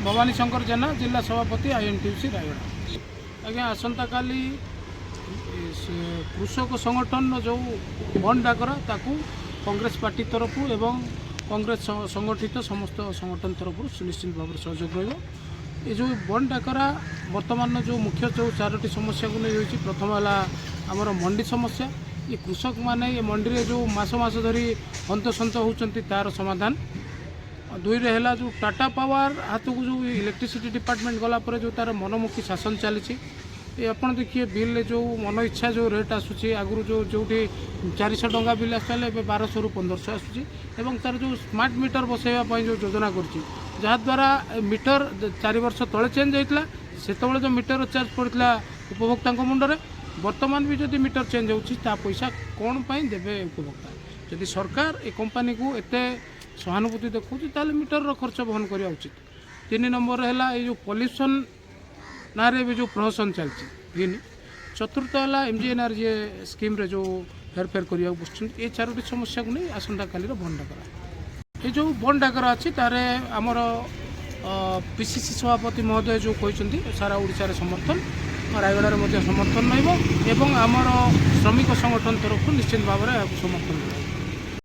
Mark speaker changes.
Speaker 1: ଭବାନୀ ଶଙ୍କର ଜେନା, ଜିଲ୍ଲା ସଭାପତି, ଆଇଏନ୍ଟିୟୁସି, ରାୟଗଡ଼ା। ଆଜ୍ଞା, ଆସନ୍ତାକାଲି ସେ କୃଷକ ସଂଗଠନର ଯେଉଁ ବନ୍ଦ ଡାକରା, ତାକୁ କଂଗ୍ରେସ ପାର୍ଟି ତରଫରୁ ଏବଂ କଂଗ୍ରେସ ସଂଗଠିତ ସମସ୍ତ ସଂଗଠନ ତରଫରୁ ସୁନିଶ୍ଚିତ ଭାବରେ ସହଯୋଗ ରହିବ। ଏ ଯେଉଁ ବନ୍ଦ ଡାକରା, ବର୍ତ୍ତମାନର ଯେଉଁ ମୁଖ୍ୟ ଯେଉଁ ଚାରୋଟି ସମସ୍ୟାକୁ ନେଇ ହୋଇଛି। ପ୍ରଥମ ହେଲା ଆମର ମଣ୍ଡି ସମସ୍ୟା। ଏ କୃଷକମାନେ ଏ ମଣ୍ଡିରେ ଯେଉଁ ମାସ ମାସ ଧରି ହନ୍ତସନ୍ତ ହେଉଛନ୍ତି, ତା'ର ସମାଧାନ। ଆଉ ଦୁଇରେ ହେଲା ଯେଉଁ ଟାଟା ପାୱାର ହାତକୁ ଯେଉଁ ଇଲେକ୍ଟ୍ରିସିଟି ଡିପାର୍ଟମେଣ୍ଟ ଗଲା ପରେ ଯେଉଁ ତା'ର ମନମୁଖୀ ଶାସନ ଚାଲିଛି। ଏ ଆପଣ ଦେଖିବେ, ବିଲ୍ରେ ଯେଉଁ ମନ ଇଚ୍ଛା ଯେଉଁ ରେଟ୍ ଆସୁଛି, ଆଗରୁ ଯେଉଁଠି 400 ଟଙ୍କା ବିଲ୍ ଆସୁଥିଲା, ଏବେ 1200ରୁ 1500 ଆସୁଛି। ଏବଂ ତା'ର ଯେଉଁ ସ୍ମାର୍ଟ ମିଟର ବସାଇବା ପାଇଁ ଯେଉଁ ଯୋଜନା କରୁଛି, ଯାହାଦ୍ୱାରା ମିଟର 4 ବର୍ଷ ତଳେ ଚେଞ୍ଜ ହେଇଥିଲା, ସେତେବେଳେ ଯେଉଁ ମିଟର ଚାର୍ଜ ପଡ଼ିଥିଲା ଉପଭୋକ୍ତାଙ୍କ ମୁଣ୍ଡରେ, ବର୍ତ୍ତମାନ ବି ଯଦି ମିଟର ଚେଞ୍ଜ ହେଉଛି, ତା ପଇସା କ'ଣ ପାଇଁ ଦେବେ ଉପଭୋକ୍ତା? ଯଦି ସରକାର ଏ କମ୍ପାନୀକୁ ଏତେ ସହାନୁଭୂତି ଦେଖାଉଛି, ତାହେଲେ ମିଟରର ଖର୍ଚ୍ଚ ବହନ କରିବା ଉଚିତ। ତିନି ନମ୍ବରରେ ହେଲା ଏଇ ଯେଉଁ ପଲ୍ୟୁସନ୍ ନାଁରେ ଏବେ ଯେଉଁ ପ୍ରହସନ ଚାଲିଛି, ତିନି। ଚତୁର୍ଥ ହେଲା ଏମ୍ଜିଏନ୍ଆର୍ଜିଏ ସ୍କିମ୍ରେ ଯେଉଁ ହେରଫେର କରିବାକୁ ବସୁଛନ୍ତି। ଏ ଚାରୋଟି ସମସ୍ୟାକୁ ନେଇ ଆସନ୍ତାକାଲିର ବନ୍ଦ ଡାକରା। ଏ ଯେଉଁ ବନ୍ଦ ଡାକରା ଅଛି, ତାରେ ଆମର ପିସିସି ସଭାପତି ମହୋଦୟ ଯେଉଁ କହିଛନ୍ତି, ସାରା ଓଡ଼ିଶାରେ ସମର୍ଥନ, ରାୟଗଡ଼ାରେ ମଧ୍ୟ ସମର୍ଥନ ରହିବ ଏବଂ ଆମର ଶ୍ରମିକ ସଂଗଠନ ତରଫରୁ ନିଶ୍ଚିତ ଭାବରେ ଏହାକୁ ସମର୍ଥନ ରହିବ।